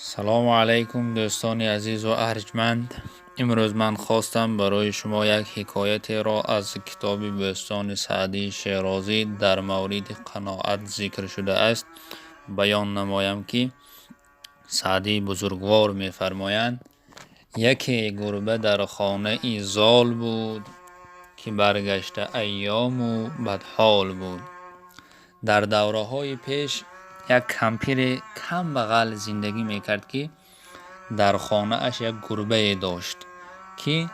Салому алайкум, дӯстони азизу арҷманд. Имрӯз ман хостам барои шумо як ҳикоятеро аз китоби Бӯстони Саъдии Шерозӣ дар мавриди қаноат зикр шудааст баён намоям, ки Саъдии бузургвор мефармоянд: яке гурба дар хонаи зол буд, ки баргашта айёму бадҳол буд. Дар давраҳои пеш як кампире камбағал зиндагӣ мекард, ки дар хонааш як гурбае дошт, ки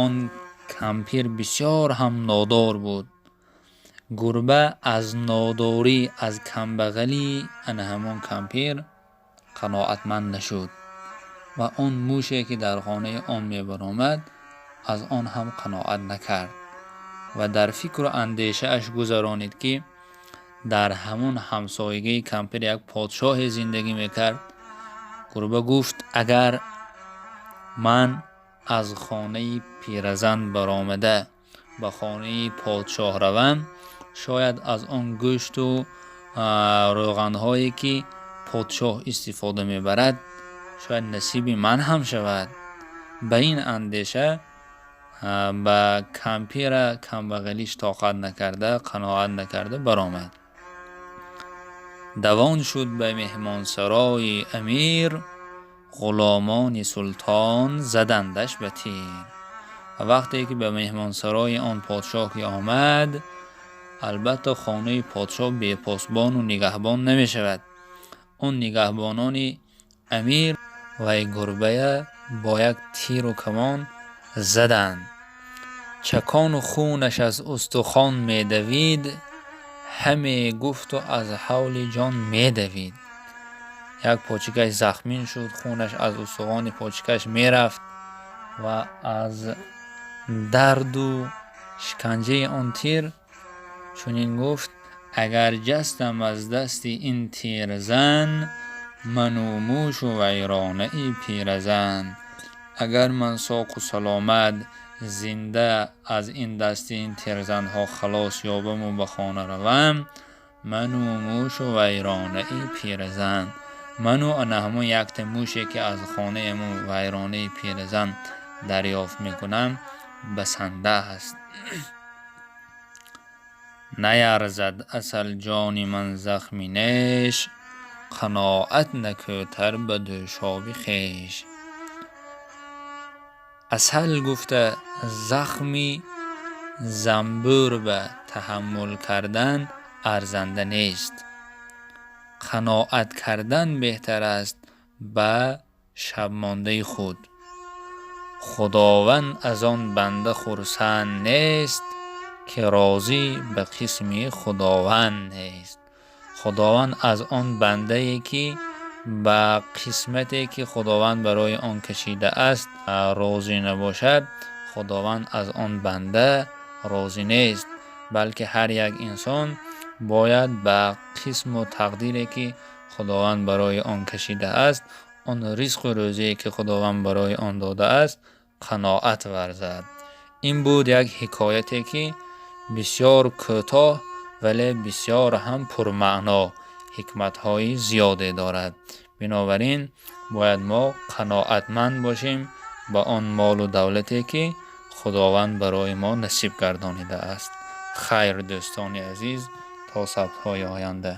он кампир бисёр ҳам нодор буд. Гурба аз нодорӣ, аз камбағалии ана ҳамон кампир қаноатманд нашуд ва он муше, ки дар хонаи он мебаромад, аз он ҳам қаноат накард ва дар фикру андешааш гузаронид, ки дар ҳамон ҳамсоягии кампир як подшоҳе зиндагӣ мекард. Гурба гуфт: агар ман аз хонаи пиразан баромада ба хонаи подшоҳ равам, шояд аз он гӯшту рӯғанҳое, ки подшоҳ истифода мебарад, шояд насиби ман ҳам шавад. Ба ин андеша ба кампира камбағалиш тоқат накарда, қаноат накарда баромад. Давон шуд ба меҳмонсарои амир, ғуломони султон задандаш ба тир. Ва вақте ки ба меҳмонсарои он подшоҳ ки омад, албатта, хонаи подшоҳ бепосбону нигаҳбон намешавад. Он нигаҳбонони амир вай гурбая бо як тиру камон заданд. Чакон хунаш аз устухон медавид, ҳаме гуфту аз ҳавли ҷон медавид. Як почикаш захмин шуд, хунаш аз устухони почикаш мерафт ва аз дарду шиканҷаи он тир чунин гуфт: агар ҷастам аз дасти ин тирзан, ману мушу вайронаи пиразан. Агар ман соқу саломат зинда аз ин дасти ин тирзанҳо халос ёбаму ба хона равам, ману мушу вайронаи пиразан, ману ана ҳамон якта муше, ки аз хонаи ҳамон вайронаи пиразан дарёфт мекунам, басанда аст. Наярзад асал ҷони ман захми неш, қаноат накӯтар ба дӯшоби хеш. Асал гуфта захми занбӯр ба таҳаммул кардан арзанда нест, қаноат кардан беҳтар аст ба шабмондаи худ. Худованд аз он банда хурсанд нест, ки розӣ ба қисми Худованд нест. Худованд аз он бандае, ки ба қисмате, ки Худованд барои он кашидааст, розӣ набошад, Худованд аз он банда розӣ нест, балки ҳар як инсон бояд ба қисму тақдире, ки Худованд барои он кашидааст, он ризқу рӯзие, ки Худованд барои он додааст, қаноат варзад. Ин буд як ҳикояте, ки бисёр кӯтоҳ, вале бисёр ҳам пурмаъно, ҳикматҳои зиёде дорад. Бинобар ин бояд мо қаноатманд бошем ба он молу давлате, ки Худованд барои мо насиб гардонидааст. Хайр, дӯстони азиз, то сабтҳои оянда.